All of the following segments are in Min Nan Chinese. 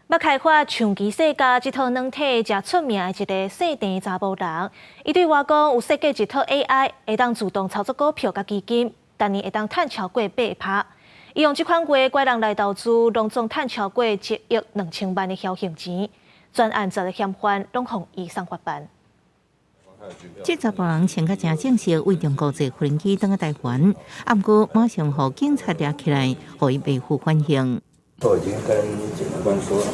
欲開發象棋世家這套軟體，誠出名的一个姓鄭查埔人，伊對外講有設計一套 AI，會當自動操作股票佮基金，逐年會當趁超過8%。伊用這款話拐人來投資，攏總趁超過1億2千萬的僥倖錢，全案十个嫌犯攏予伊送法辦。這查埔人穿甲誠正式，對中國坐飛機轉來台灣，毋過馬上予警察掠起來，予伊袂赴反應。都已經跟檢察官說了。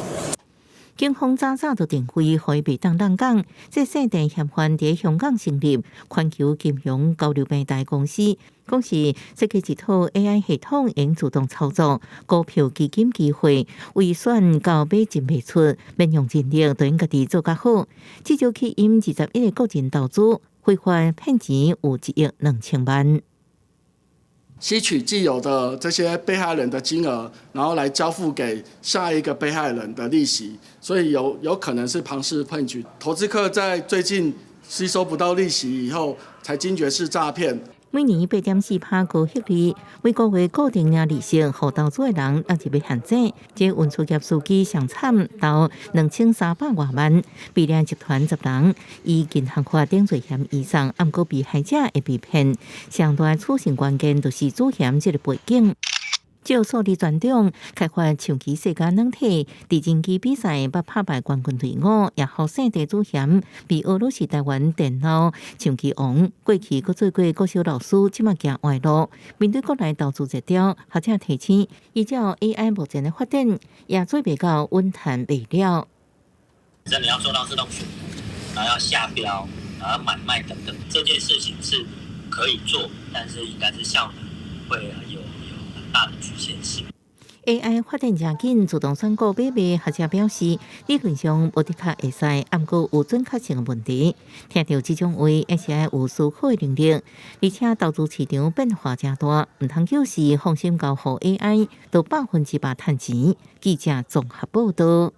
警方早早就定位，予伊袂當漏講。這姓鄭嫌犯佇香港成立環球金融交流平台公司，講是設計一套 AI 系統，用自動操作股票基金機會，為選到買進賣出，免用人力，就用家己做較好。至少吸引21個個人投資，非法騙錢有1億2千萬。吸取既有的這些被害人的金額，然後來交付給下一個被害人的利息，所以有可能是龐氏騙局。投資客在最近吸收不到利息以後，才驚覺是詐騙。每年8.4%高息率，每個月固定領利息，予投資的人納入陷阱。這運輸業司機上慘，投2300外萬，被掠集團10人，以銀行法等罪嫌移送，毋過被害者會被騙。上大取勝關鍵就是主嫌這个背景。照數字轉帳開發象棋世家軟體，佇人機比賽捌拍敗冠軍隊伍，也予姓鄭主嫌被俄羅斯台灣電腦象棋王。過去閣做過國小老師，這馬行歪路。面對國內投資熱潮，學者提醒，依照 AI 目前的發展，也做袂到穩賺袂了。真的要做到自動選股，然後要下標，然後買賣等等，這件事情是可以做，但是應該是效能會有大的局限性。 AI 發展誠緊，自動選股買賣，學者表示，理論上無的確會使，毋過有準確性的問題。聽著這種話，也是愛有思考的能力。而且投資市場變化誠大，毋通就是放心交予 AI，就100%趁錢。記者綜合報導。